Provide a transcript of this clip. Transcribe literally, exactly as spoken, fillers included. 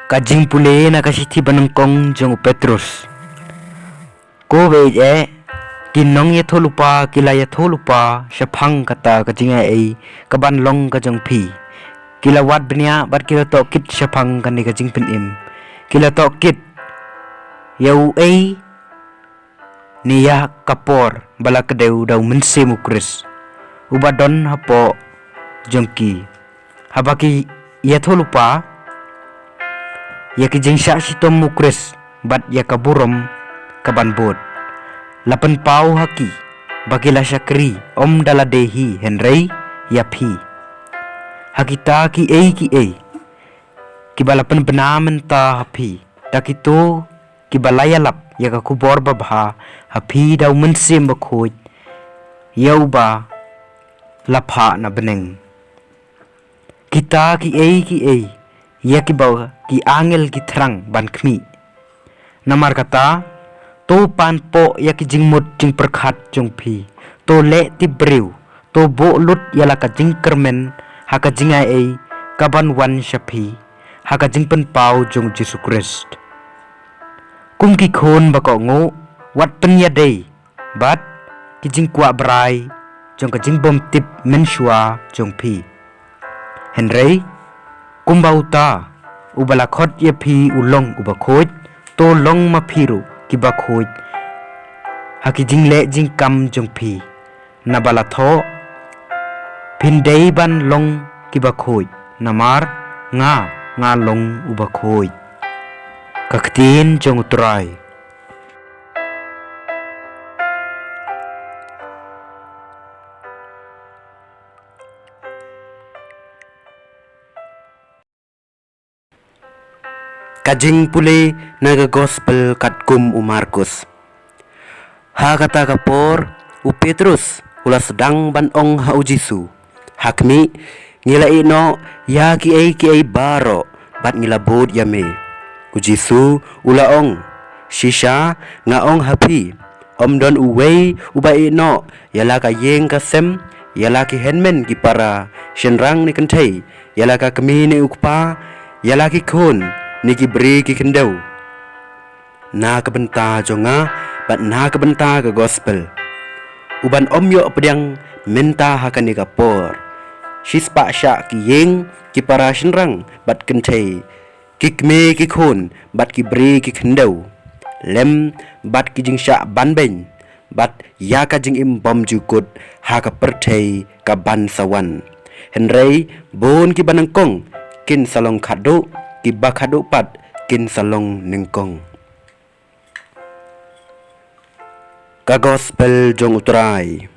Ka jingpule na ka shithi banyngkong jong u Petrus. Ko baieit, ki nongïathuhlypa ki la ïathuhlypa shaphang kata ka jingaiei kaban long ka jong phi. Ki la wad bniah bad ki la tohkit shaphang kane ka jingpynim. Ki la tohkit ïa uei ne ïa ka por ba la kdew da u Mynsiem u Khrist uba don hapoh jong ki, haba ki ïathuhlypa ïa ki jingshah shitom u Khrist bad ïa ka burom kaban bud. La pynpaw ha ki ba ki la shakri ym da lade hi hynrei ïa phi, ha kita kiei kiei kiba la pynbna mynta ha phi, da kito kiba la ïalap ïa ka khubor babha ha phi da u Mynsiem Bakhuid ïa uba la phah na bneng. Kita kiei kiei ïa kiba ki angel ki thrang ban khmih. Namar kata, to pan poh ïa ki jingmut jingpyrkhat jong phi. To leh tip briew. To buh lut ïa la ka jingkyrmen ha ka jingaiei kaban wan sha phi ha ka jingpynpaw jong u Jisu Khrist. Kum ki khun ba kohnguh, wat pynïadei bad ki jingkwah brai jong ka jingbymtip mynshuwa jong phi. Hynrei kumba uta uba la khot ïa phi u long uba khuid, to long ma phi ruh kiba khuid ha ki jingleh jingkam jong phi. Naba la thoh, phin dei ban long kiba khuid, namar nga, nga long uba khuid. Ka ktien jong u Trai. Ka jingpule na ka gospel katkum u Markus. Ha kata ka por, u Petrus u la sdang ban ong ha u Jisu, ha khmih, ngi la ïeh noh ïa kiei kiei baroh bad ngi la bud ïa me. U Jisu u la ong, shisha nga ong ha phi, ym don uwei uba ïeh noh ïa la ka ïing ka sem, ïa la ki hynmen ki para, shynrang ne kynthei, ïa la ka kmie ne u kpa, ïa la ki khun ne ki briew ki khyndew, na ka bynta jong nga bad na ka bynta ka gospel, u ban ym ïoh pdiang mynta ha kane ka por. Shispah shah ki ïing ki para shynrang bad kynthei, ki kmie ki khun bad ki briew ki khyndew, lem bad ki jingshah banbeiñ, bad ïa ka jingim bymjukut ha ka pyrthei kaban sa wan. Hynrei bun kiba nyngkong kin sa long khadduh, kiba khadduh pat kin sa long nyngkong. Ka gospel jong u Trai.